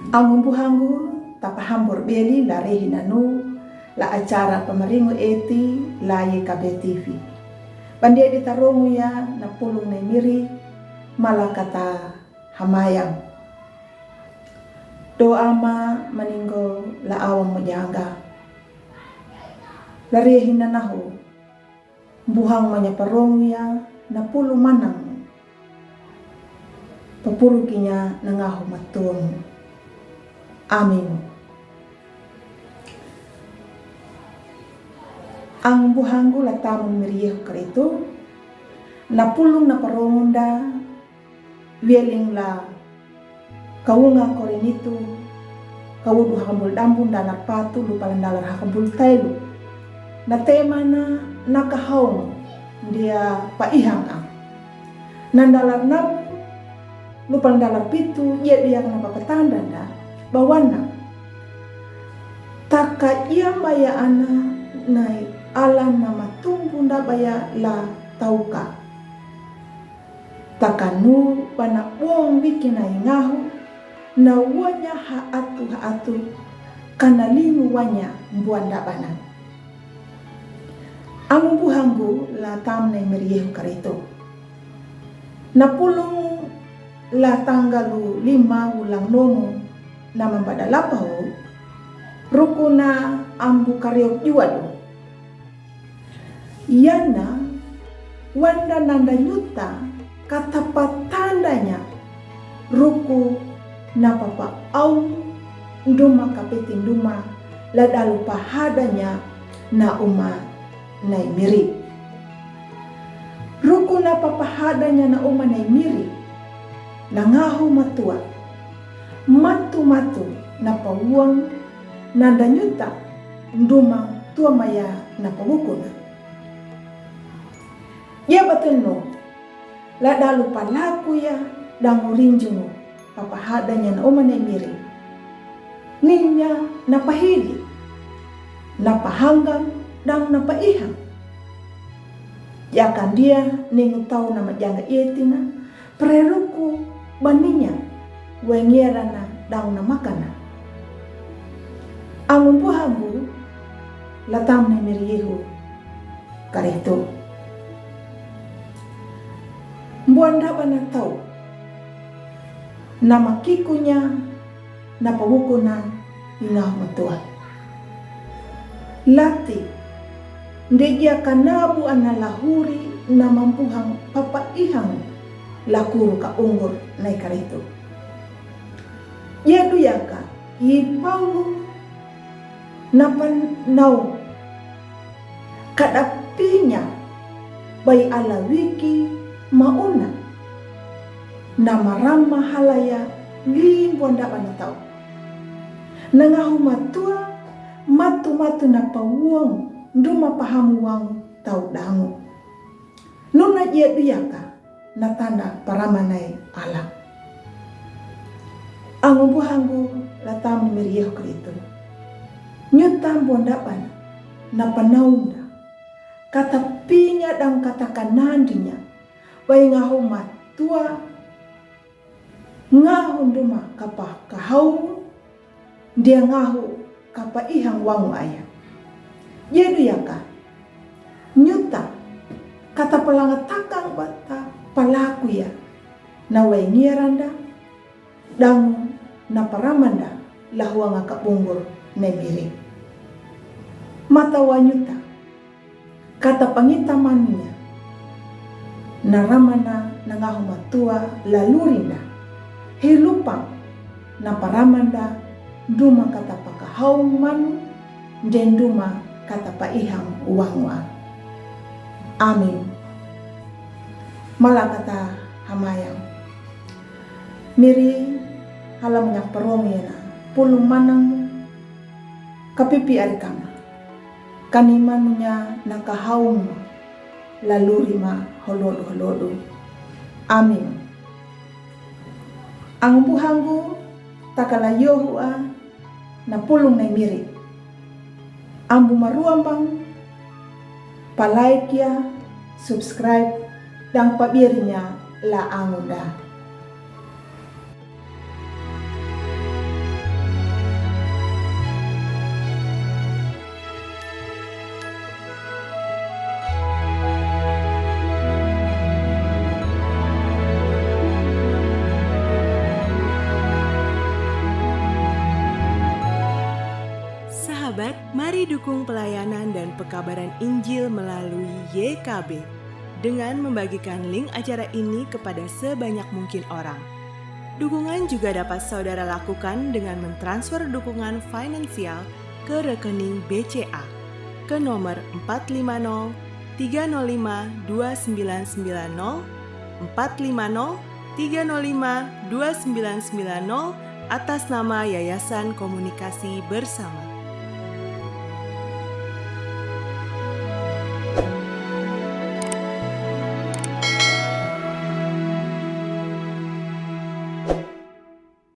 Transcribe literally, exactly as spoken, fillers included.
Anggun buhanggu, tapahambur beli la rehi nanu la acara pamaringu eti la Y K B T V. Bandia di tarungu ya na pulung na miri, mala kata hamayang. Doa ma maninggo la awang mujanga. La rehi nanahu. Buhang manya parong ya na pulu manang. Papuru kinya na ngahu matung. Amin. Ang buhanggu la tamun miri Yehu Karitu, na pulung na parong unda, Wieling la kawunga Korinitu, kawudu hakabul dambu ndalar patu, lupa la ndalar hakabul tailu. Na tema na, na kahaung dia pa ihang ang. Na ndalar namu, lupa la ndalar pitu, ia dia na papatanda nda, bawana. Taka ia maya ana nai ala na matumbu nda baya la tauka. Takanu bana buang wiki na ingahu, na wanya ha atu ha atu, kana lingu wanya buan dabana. Amu buhanggu la tam na miri Yehu Karitu. Na pulung la tanggalu lima ulang nomu na mambada lapahu, rukuna ambu kariok juadu. Yana wanda nanda nyuta katapatandanya ruku na papa au nduma kapiti nduma la dalu pahadanya na uma nai miri. Ruku na papahadanya na uma nai miri na ngahu matua. Matu matu na pauang nanda nyuta nduma tua maya na pawukuna. Ia batenu la dalu palaku ya dangu rinjungu papahadanya na uma nai miri. Ninya na pahili, na pahanggang dang na paihang. Yakan dia ningu tau na majanga ietina, preruku baninya, wengiarana dang na makana. Angun buhagu, la tam na miri Yehu Karitu. Buan daba na tau, na makikunya, na pawukuna ingahu matua. Lati, ndegia kanabu ana lahuri na mampuhang papaihang lakuru ka unggur nai Karitu. Ia duyaka, i Paulu na panau kadapinya bai ala wiki mauna na marama halaya limbuan daba na tau. Na ngahu matua matu matu na pauang nduma pahamu wang tau dangu. Nuna ia duyaka na tanda parama nai ala. Angu buhangu la tam na miri Yehu Karitu. Nyuta buan daba na panaunda katapinya dang katakanandinya bai ngahu matua ngahu nduma kapa kahau dia ngahu kapa ihang wangu aya. Ia duyaka nyuta kata palanga takang bata palaku ya na wengiaranda dangu na paramanda lahuanga ka bunggur na miri. Mata wa nyuta kata pangita manunya na ramana na ngahu matua lalurinda hilupang na paramanda nduma kata pakahau manu nde nduma kata paihang wangua. Amin. Mala kata hamayang. Miri hala munyak parong ya na pulu manang kapipi ari kama. Kani manunya na kahaum laluri ma holodu holodu. Amin. Ang buhangu takala yohua na pulung nai miri. Ambu maruambang, pa like ya, subscribe, dang pabirnya la angunda. Dukung pelayanan dan pekabaran Injil melalui Y K B dengan membagikan link acara ini kepada sebanyak mungkin orang. Dukungan juga dapat saudara lakukan dengan mentransfer dukungan finansial ke rekening B C A ke nomor empat lima nol tiga nol lima dua sembilan sembilan nol, empat lima nol tiga nol lima dua sembilan sembilan nol, atas nama Yayasan Komunikasi Bersama.